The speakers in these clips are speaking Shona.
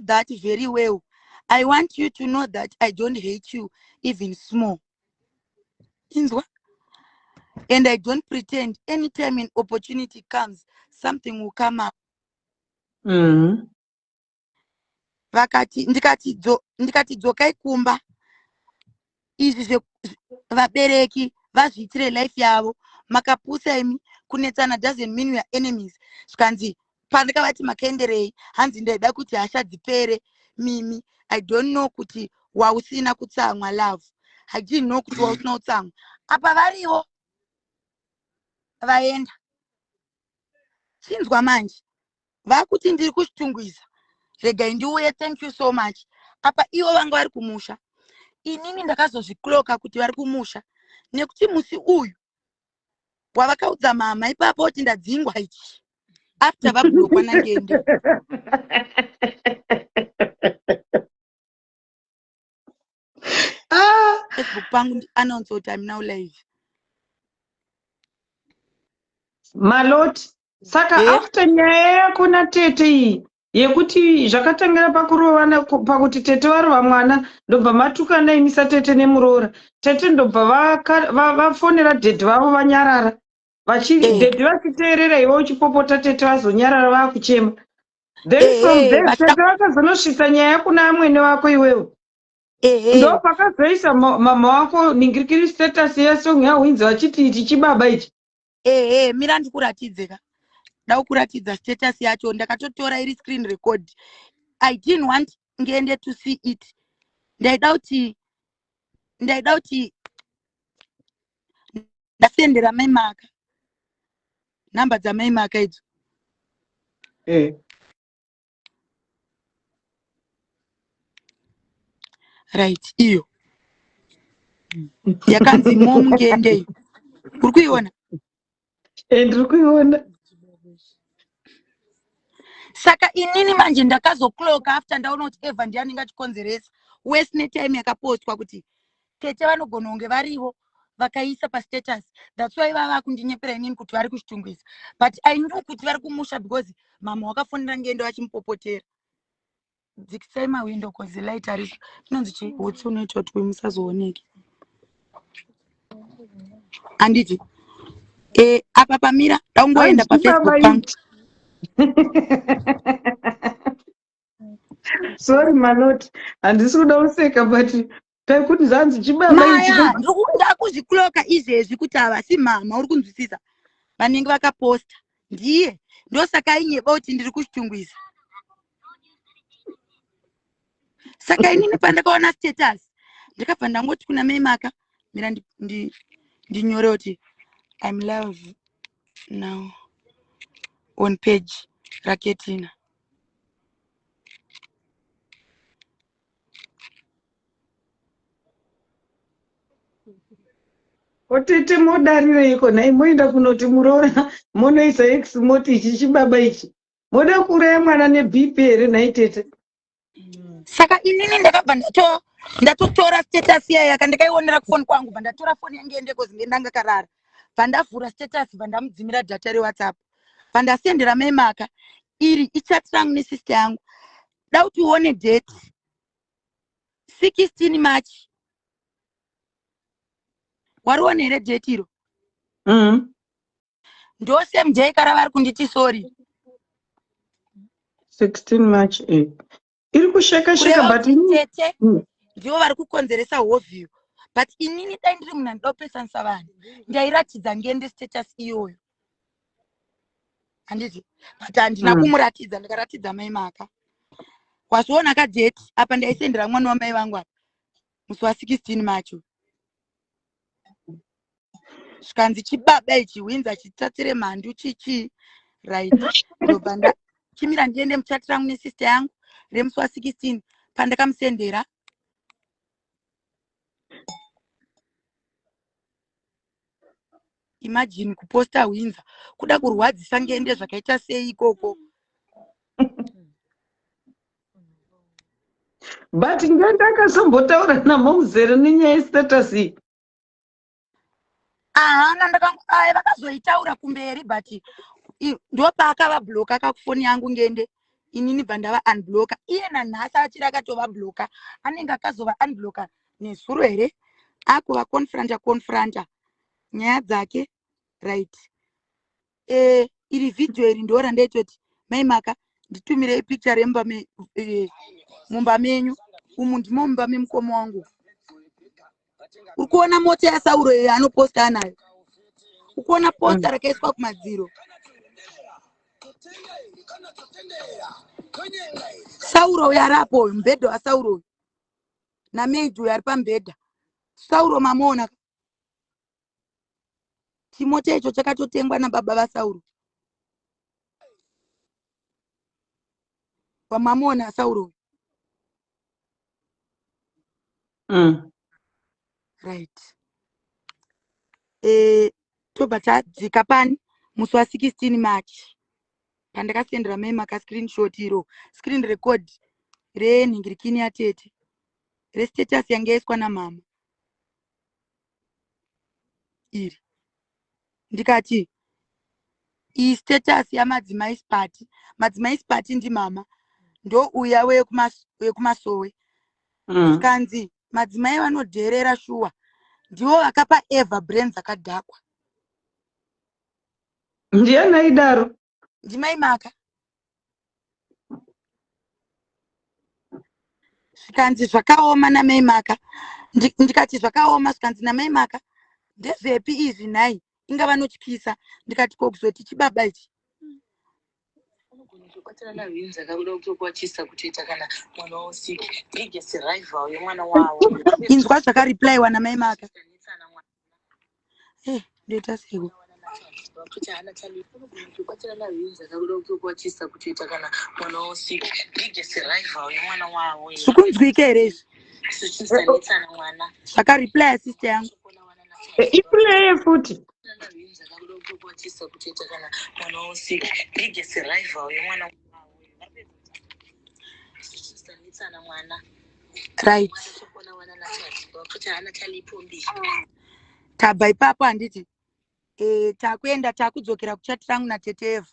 that very well. I want you to know that I don't hate you even small. Inzwa? And I don't pretend. Anytime an opportunity comes, something will come up. Vakati ndikati dzo, ndikati dzokai kumba. Izvi zve vabereki vazviitire life yavo. Makapusa imi kunetsana doesn't mean we are enemies. Zvikanzi pandakavati makaenderei hanzi ndaida kuti hasha dzipere mimi I don't know kuti wausina kutsamwa love. I didn't know kuti wausina kutsamwa. Apa variwo vaenda. Chinzwa manje. Vakuti ndiri kuchitungwiza. Regai ndiuye thank you so much. Apa ivo vanga vari kumusha. Inini ndakazozvikloka kuti vari kumusha nekuti musi uyu wavakaudza mama ipapo kuti ndadzingwa ichi after vablokwa nangende. Ah! Facebook pangu ndi announce kuti I'm now live. Maloti saka Eh? after nyaya yako natete iyi yekuti zvakatangira pakurovana pakuti tete varova mwana ndobva matukana imi satete nemuroora tete ndobva vafonera dhedhi vavo vanyarara Eh. dhedhi vachiteerera iwe uchipopota tete vazonyarara vakuchema then from Eh, there vachida tete vakazonosvitsa nyaya kuna amwene vako iwewe ehe ndopakazoisa mama wako ningirikiri status yesong yahwinzi vachiti ichi chibaba ichi ehe mira ndikuratidze ka dakukuratidza status yacho ndakatotora iri screen record I didn't want ngende to see it ndaida kuti ndaida kuti ndasendera mai maka nhamba dzamai maka idzo eh. Right iyo yakanzi momungende iyo uri kuiona? Eh, ndiri kuiona. Saka inini manje ndakazocloka after ndaona kuti Eva ndiye anenge achikonzeresa wese netime yakapostwa kuti tete vanogona kunge varivo vakaisa pastatus that's why vava kundinyepera inini kuti vari kuchitungwiza but I knew kuti vari kumusha because mama wakafonera ngendo vachimupopotera. Dzikisai mawindo cause light arisi inonzi chii hutsi unoita kuti musazooneke handiti e, apa pamira daungoenda pafacebook pangu. Sorry Maloti, handisi kuda kuseka but taikuti zvanzi chibaba ichi. Maya, ndakuzvikloka izvezvi kuti havasi mama uri kunzwisisa vanenge vakaposta ndiye ndosaka ainyeba kuti ndiri kuchitungwiza. Saka inini pandakaona status ndakabva ndangoti kuna mai Maka mira ndinyore kuti I'm live now on page raKetina. Otete modarireiko nhai moenda kunoti muroora monoisa ex moti ichi chibaba ichi moda kuuraya mwana nebp here nhai tete? Saka inini ndakabva ndatotora status iya yaka ndikaionera kufoni kwangu bva ndatora foni yange ende kozi ngendanga karara bva ndavhura status bva ndamudzimira data rewhatsapp bva ndasendera mai Maka iri ichat rangu nesister yangu da kuti uone date 16 March wariona here date iro? Ndo same day kara vari kunditi sorry. 16 March eh. Iri kusheka sheka Kureva but kuti ini tete ndivo vari kukonzeresa hovhiyo but inini dai ndiri munhu anoda kupesanisa vanhu ndairatidza ngende status iyoyo handiti but handina kumuratidza ndakaratidza mai Maka. Wazviona kadheti apa ndaisendera mwana wamai vangu apa musi wa 16 macho zvikanzi chibaba ichi hwinza chitsatsire mhandu chichi right ndobva ndachimira ndiende muchati rangu nesister yangu remusi wa 16 pandakamusendera imagine kuposta hwinza kuda kurwadzisa ngende zvakaita sei ikoko. But ngende akazombotaura namomzere nenyaya yestatus iyi. Ahana vakazoitaura kumberi but ndopaakavabloka kakufoni yangu ngende Inini bva ndava unblocka. Iye nanhasi achiri akatovabloka. Anenge akazova unblocka nezuro here, akuva confronta confronta nyaya dzake, right? Iri vhidhiyo iri ndo randaitoti, "Mai Maka, nditumirei picture remumba mumba menyu umu." Ndimo mumba memukoma wangu. Uri kuona mota yaSauro iyo yaanoposta anayo? Uri kuona posta rakaiswa kumadziro? Sauro uyo ariapo uyu, mubhedha waSauro uyu namaid uyo ari pamubhedha. Sauro mamuona? Chimota icho chakatotengwa nababa vaSauro. Wamamuona Sauro uyu? Right, tobva tadzika pani musi wa16 March, pandakasendera mai Maka screenshot iro, screen record renhingirikini yatete, restatus yange yaiswa namama iri. Ndikati iyi status yamadzimai Spati. Madzimai Spati ndimama, ndo uya wekumasowe. Zvikanzi madzimai vanodherera shuwa, ndivo vakapa Eva brains akadhakwa. Ndiani aidaro? Ndimai Maka. Zvikanzi zvakaoma namai Maka. Ndikati zvakaoma. Zvikanzi namai Maka, "Ndezvepi izvi nhai? Inga vanotyisa." Ndikati ko kuzoti chibaba ichi? Unogona kubatirana hwinzi akabuda kutokwachisa kutoita kana mwana wausiki biggest rival yemwana wavo. Inzwa zvakariplaiwa namai Maka. Ndoita seiko? Kuti haana talent, unogona kubatirana hwinzi akabuda kutokwachisa kutoita kana mwana wausiki biggest rival yemwana wavo. Zvikunzwika here izvi? Zvichinzanetsana mwana. Zvakariplaya sister yangu. Iplaye futi. Hwinzi akabuda kutokwachisa kutoita kana mwana wausiki biggest rival yemwana wavo. Zvichinzanetsana mwana. Right. Kuti haana talipombi. Tabva ipapo, handiti? Takuenda, takudzokera kuchati rangu natete Eva,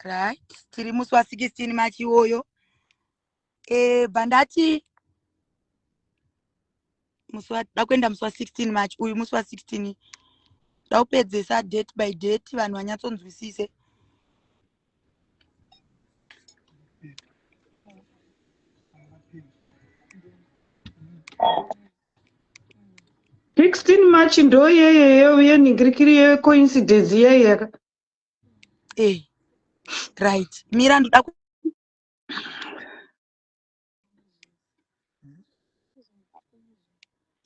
right? Tiri musi wa16 March iwoyo. Bva ndati musi da kuenda musi wa16 March uyu, musi wa16, da kupedzesa date by date, vanhu vanyatsonzwisise. 16 March ndo yeyeyo yenhingirikiri yecoincidence iyeyeka. Right, mira, ndoda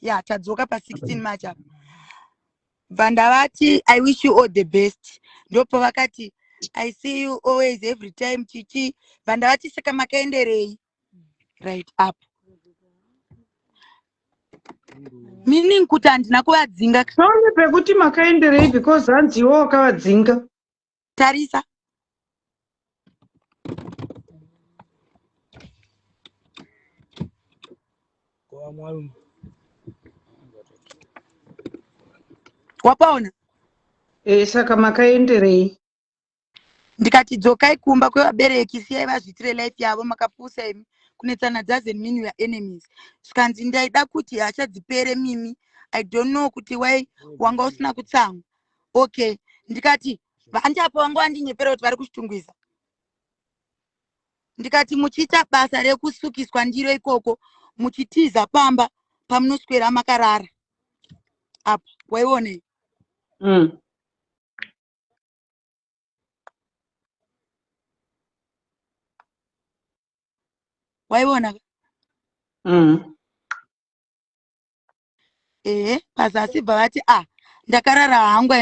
ya tadzoka pa16 March apa. Bva ndavati, "I wish you all the best." Ndopo vakati, "I see you always, every time." Chichi, bva ndavati, "Saka makaenderei?" Right up, meaning kuti handina kuvadzinga. Sorry, pekuti makaenderei, because hanzi iwo wakavadzinga. Tarisa. Kwa mwalimu. Wapaona? Saka makaenderei? Ndikati dzokai kumba kwevabereki, siyai vazviitire life yavo. Makapusa imi, kunetsana doesn't mean you are enemies. Zvikanzi ndaida kuti hasha dzipere. Mimi, I don't know kuti wai wanga usina kutsamwa. Okay, ndikati vandiapo vanga vandinyepera kuti vari kuchitungwiza. Ndikati muchiita basa rekusukiswa ndiro ikoko, muchitiza pamba pamunoswera makarara apo, waionei? Waiona? Ehe, pazasi bva vati, "A, ndakarara hangu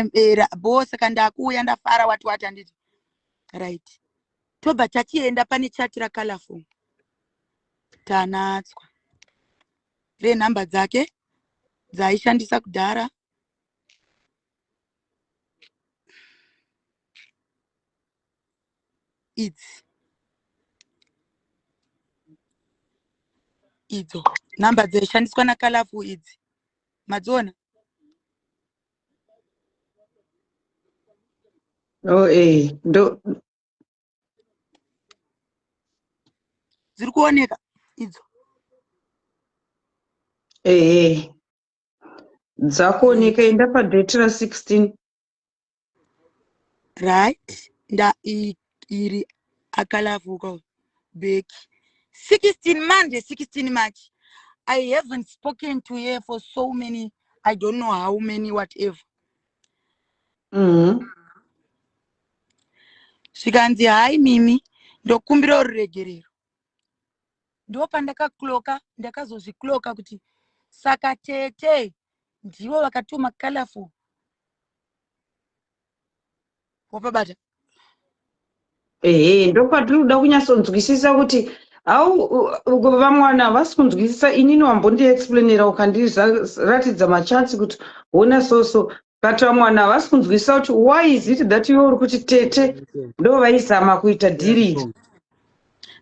bo, saka ndakuuya ndafara." Wati wati, handiti? Right, tobva tachienda pane chati raColorful Tanatswa, renhamba dzake dzaaishandisa kudhara. Idzi idzo nhamba dzaishandiswa naColorful idzi, madziona? Oh, eh. Ndo Dziri kuoneka idzo. Eh. Dzakuoneka, enda padate ra 16. Right, nda iri akalavuka back 16 Monday, 16 March. I haven't spoken to her for so many, I don't know how many, whatever. Zvikanzi, "Hai Mimi, ndokumbira ruregerero." Ndo pandakakloka, ndakazozvikloka kuti saka tete ndivo vakatuma Colorful. Wapabata? Ehe, ndopatiri kuda kunyatsonzwisisa kuti au vamwana havasi kunzwisisa. Inini wambondiexplainera, ukandiratidza machats kuti hona so, but vamwana havasi kunzwisisa kuti why is it that iwe uri kuti tete ndo vaizama kuita deal iri.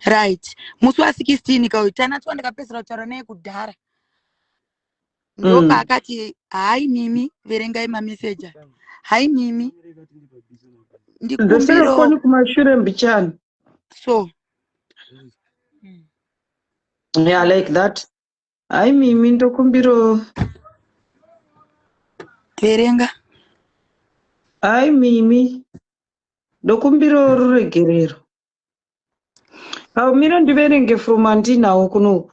Right, musi wa16 kauyu Tanatswa, ndakapedzisira kutaura naye kudhara. Ndopaakati, "Hai Mimi, verengai mameseji. Hai Mimi, Ndosera ndikumbiro foni kumashure mbichana. So Yeah, like that. "Hai Mimi, ndokumbiro." Verenga. "Hai Mimi, ndokumbiro ruregerero." Paumiro ndiverenge from andinawo kunoku.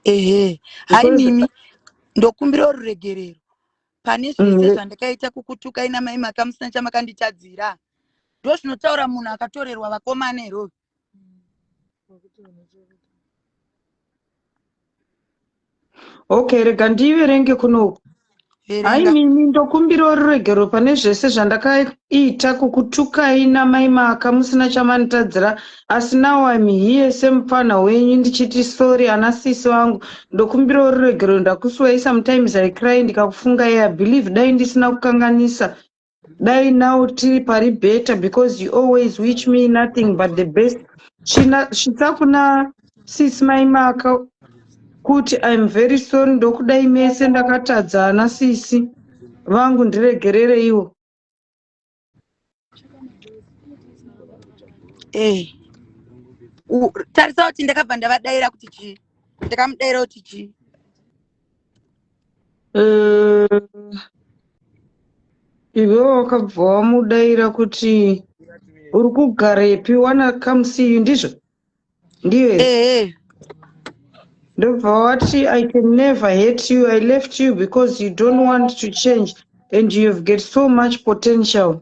Ehe, "Hai Mimi, ndokumbira ruregerero pane zvese zvandakaita kukutukai namai Maka musina chamakanditadzira." Ndo zvinotaura munhu akatorerwa vakomana here? Okay, rega ndiverenge kunoku. "Hai Verenga. Mimi, ndokumbirawo ruregero pane zvese zvandakaita kukutukai namai Maka musina chamanditadzira, asi now I'm here semupfanha wenyu ndichiti sorry. Ana sisi vangu, ndokumbirawo ruregero. Ndakusuwai. Sometimes I cry ndikakufungai. I believe dai ndisina kukanganisa, dai now tiri pari better, because you always wish me nothing but the best. Svitsa kuna sisi mai Maka kuti I'm very sorry. Ndokudai mese. Ndakatadza, ana sisi vangu, ndiregerereiwo." Eh, tarisa kuti ndakabva ndavadayira kuti chii, ndakamudayira kuti chii? Iwe wakabva wamudayira kuti uri kugarepi, wanna come see you, ndizvo? Ndiyo here? Ehe. Ndobva wati, "I can never hate you. I left you because you don't want to change and you have got so much potential."